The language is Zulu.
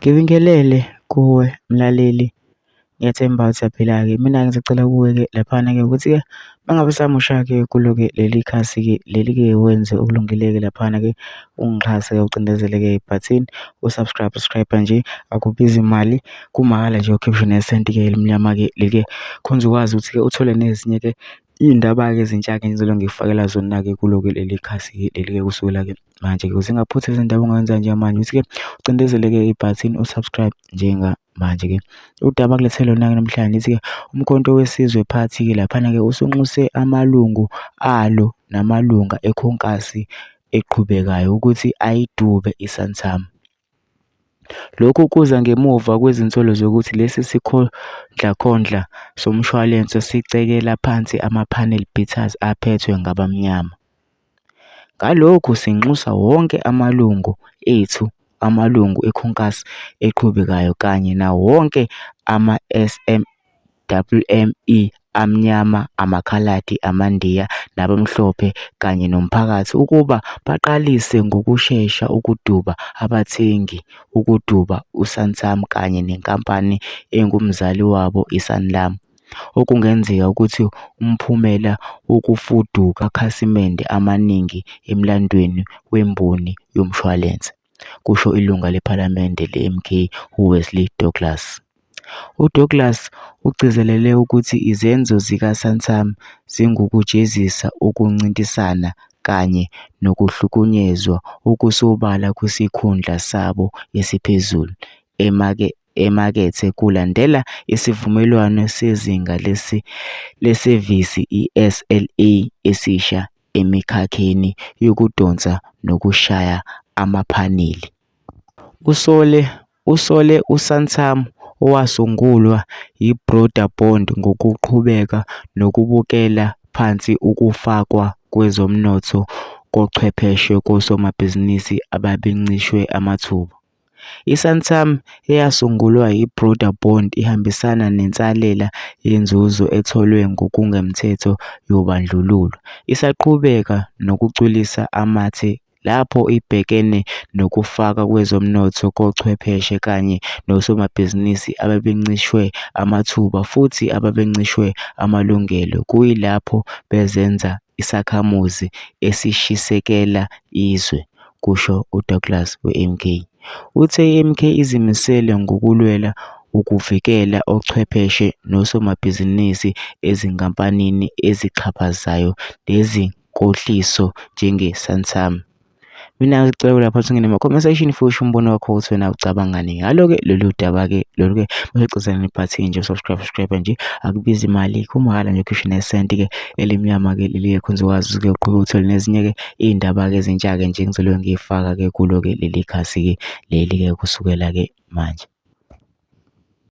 Ngibingelele kuwe mlaleli, ngiyathemba ukuthi uyaphila-ke. Mina-ke ngisacela kuwe-ke laphana-ke ukuthi-ke uma ngabe usamusha-ke kulo-ke leli khasi-ke leli-ke wenze okulungile-ke laphana-ke ungixhase-ke ucindezele-ke ibhathini u-subscribe, subscribe nje akubizi mali kumahhala nje awukhiphi nesenti-ke elimnyama-ke leli-ke khona uzokwazi ukuthi-ke uthole nezinye-ke iy'ndaba-ke ezintsha-ke engizobe ngikufakela zona-ke kulo-ke leli khasi-ke leli-ke kusukela-ke manje-ke ukuze ungaphuthi izindaba ongayenza njengamanje ukuthi-ke ucindezele-ke ibhathini u-subscribe njengamanje-ke. Udaba akulethe lona-ke namhlanje lithi-ke uMkhonto weSizwe Party-ke laphana-ke usunxuse amalungu alo namalunga ekhonkasi eqhubekayo ukuthi ayidube iSantam. Lokhu kuza ngemuva kwezinsolo zokuthi lesi sikhondlakhondla somshwalense sicekela phansi ama-panel beaters aphethwe ngabamnyama. Ngalokhu sinxusa wonke amalungu ethu, amalungu ekhonkasi eqhubekayo kanye nawo wonke ama-SMME amnyama, amaKhaladi, amaNdiya nabamhlophe kanye nomphakathi ukuba baqalise ngokushesha ukuduba abathengi ukuduba uSantam kanye nenkampani engumzali wabo iSanlam, okungenzeka ukuthi umphumela wokufuduka kwamakhasimende amaningi emlandweni wemboni yomshwalense, kusho ilungu lePhalamende le-MK uWesley Douglas. UDouglas ugcizelele ukuthi izenzo zikaSantam ziwukujezisa ukuncintisana kanye nokuhlukunyezwa okusobala kwesikhundla sabo esiphezulu emakethe kulandela isivumelwano sezinga lesevisi i-SLA esisha emikhakheni yokudonsa nokushaya amaphaneli. Usole Usole uSantam, owasungulwa yiBroederbond ngokuqhubeka nokubukela phansi ukufakwa kwezomnotho kochwepheshe kosomabhizinisi ababencishwe amathuba. I-Santam, eyasungulwa yiBroederbond ihambisana nensalela yenzuzo etholwe ngokungemthetho yobandlululo, isaqhubeka nokucwilisa amathe lapho ibhekene nokufakwa kwezomnotho kochwepheshe kanye nosomabhizinisi ababencishwe amathuba futhi ababencishwe amalungelo kuyilapho bezenza isakhamuzi esishisekela izwe, kusho uDouglas we-MK. Uthe i-MK izimisele ngokulwela ukuvikela ochwepheshe nosomabhizinisi ezinkampanini ezixhaphazayo nezenkohliso njenge-Santam. Mina ngicela lapha singene ema-comment section futhi usho umbono wakho ukuthi wena ucabangani ngalo-ke lolu daba-ke lolu-ke bese ibhathini nje subscribe subscribe nje akubizi imali kumahhala nje ukhishwe nesenti-ke elimnyama-ke leli-ke khona uzokwazi ukuthi-ke uqhubeke uthole nezinye-ke iy'ndaba-ke ezintsha-ke nje engizobe ngiy'faka-ke kulo-ke leli khasi-ke leli-ke kusukela-ke manje.